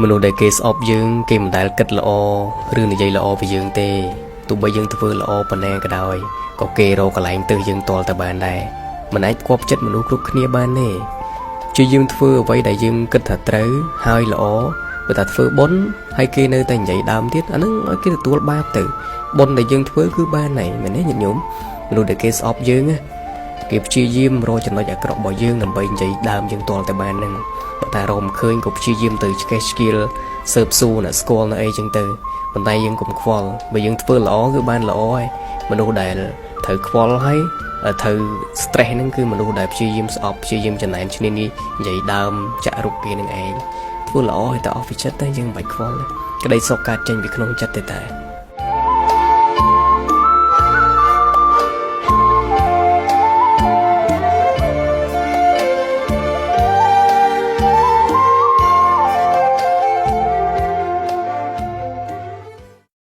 មនុស្សដែលគេស្អប់យើងគេមិនដែលគិតល្អឬនិយាយល្អពីយើងទេទោះបីយើងធ្វើល្អប៉ុណ្ណាក៏ដោយក៏គេរកកន្លែងទើសយើងទាល់តែបានដែរមិនអាចគប់ចិត្តមនុស្សគ្រប់គ្នាបានទេព្យាយាមធ្វើអ្វីដែលយើងគិតថាត្រូវហើយល្អបើថាធ្វើបុណ្យហើយគេនៅតែនិយាយដើមទៀតអាហ្នឹងឲ្យគេទទួលបាបទៅបុណ្យដែលយើងធ្វើគឺបានហើយមែនទេញាតិញោមមនុស្សដែលគេស្អប់យើងណាគេព្យាយាមរកចំណុចអាក្រក់របស់យើងដើម្បីនិយាយដើមយើងទាល់តែបានហ្នឹងបើតែរកមិនឃើញក៏ព្យាយាមទៅឆ្កេះឆ្កៀលស៊ើបសួរអ្នកស្គាល់នៅអីចឹងទៅប៉ុន្តែយើងកុំខ្វល់បើយើងធ្វើល្អគឺបានល្អហើយមនុស្សដែលត្រូវខ្វល់ហើយត្រូវ stress ហ្នឹងគឺមនុស្សដែលព្យាយាមស្អប់ព្យាយាមចំណែនឈ្នានីសនិយាយដើមចាក់រុកគេនឹងឯងធ្វើល្អឲ្យតែអស់ពីចិត្តទៅយើងមិនបាច់ខ្វល់ទេក្តីសុខកើតចេញពីក្នុងចិត្តទេតែ។